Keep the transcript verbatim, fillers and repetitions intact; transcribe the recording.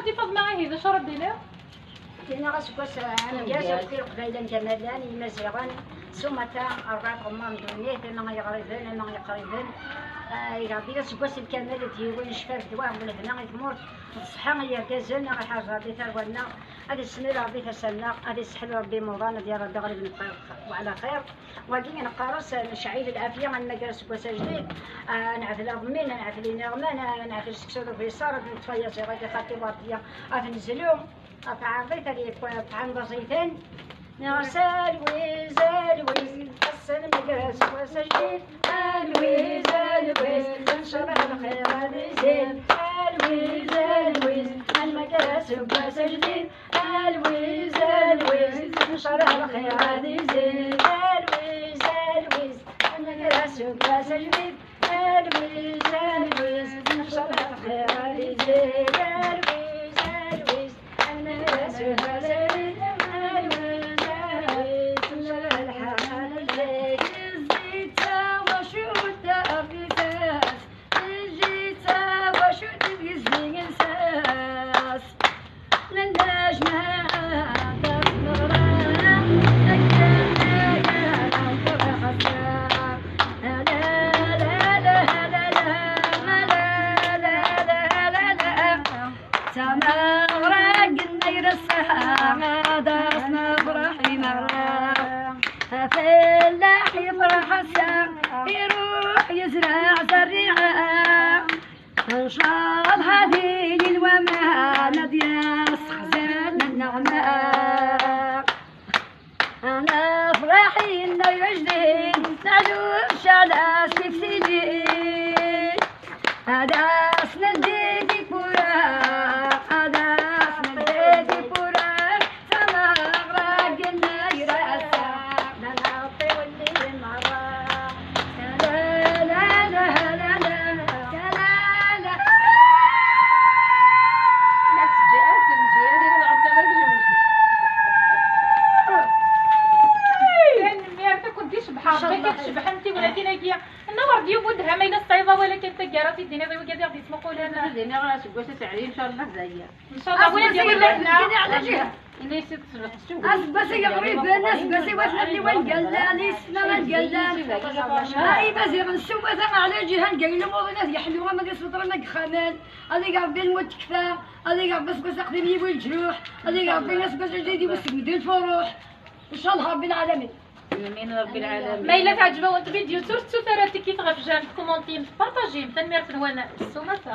Ti Faḍma, ihi d acu ara d-tiniḍ? Tiniɣ aseggas ameggaz akk i Leqbayel anda ma llan, Imaziɣen, s umata, rebɛa tɣemmar n ddunit, ama iɣriben, ama iqriben. Ah, iga Rebbi aseggas lkamel d yiwen, ccfa d ddwa, d lehna i tmurt, d ṣṣeḥḥa i yergazen, ad iḥrez Rebbi tarwa-nneɣ, ad issemlil Rebbi tasa-nneɣ, ad isseḥlu Rebbi imuḍan, ad yerr Rebbi aɣrib n xir, wa ɛla xir. Wagi neqqar-as necɛil lɛafya, ad nmager aseggas ajdid, ah, ad nɛedl aḍemmin, ad nɛedl iniɣman, ah, ad nɛedl seksu d ubiṣar, ad neṭṭef ayaziḍ-agi xaṭi Werdiya, ad nezlu, ad tɛerḍit, ad yekk-, ad tɛandeẓ-iten. Neɣ s alwiz, alwiz, ass-a nmager aseggas ajdid, alwiz, alwiz, ncalleh lxir ad izid, alwiz, alwiz, ad nmager aseggas ajdid. Alwiz, alwiz, ncalleh lxir ad izid. Alwiz, alwiz, ad nmager aseggas ajdid. Alwiz, alwiz, ncalleh lxir ad izid. Alwiz, alwiz, ad nmager aseggas ajdid. Alwiz, alwiz, ncalleh lxir ad izid. Tezzi-d tawacult ɣef isas. Tezzi-d tawacult deg zzin-nsas. Tameɣra n yir ass-a, ad as-nefreḥ i meṛṛa. Afellaḥ yefreḥ ass-a, iruḥ yezreɛ zerriɛa. Ncalleh ad ilin waman ad yessexzan nneɛma. Anafraḥ inna yejdi, naluc ala s tiftini. Ad as-neldi tiwwura, ad as-neldi tiwwura. Tameɣra n yir ass-a, la nɛeṭṭi welli merra. La, la, la, la, la, la, la, la. Tanemmirt, ad kent-icebḥeɣ Rebbi, ad cebḥent tiwlatin-agi. Nna Werdiya Budham, ayla tesɛiḍ awal akken taggara, ad t-id-tiniḍ i wigad i ɣ-d-yettmuqulen. Ad d-iniɣ aseggas aseɛdi, ncalleh daya. Ncalleh, win ad yawin lehna. Aseggas-agi ɣriben, aseggas-agi watmaten-iw ad gallan, yessetma ad gallan. Ay Imaziɣen, s umata ɛla lǧiha n Gayla Muḍin ad yeḥlu ama d isebṭren deg yexxamen. Ad ig Rebbi lmut tekfa, ad ig Rebbi aseggas aqdim yiwi lǧruḥ, ad ig Rebbi aseggas ajdid yiwi seg medden lfuruḥ. Ncalleh Rebbi lɛalamin. Amin Rebbi lɛalamin. Ma yella teɛǧeb-awen tvidyut, ur tettut ara tikkit ɣef jam, tkumantim, tpartajim. Tanemmirt-nwen s umata.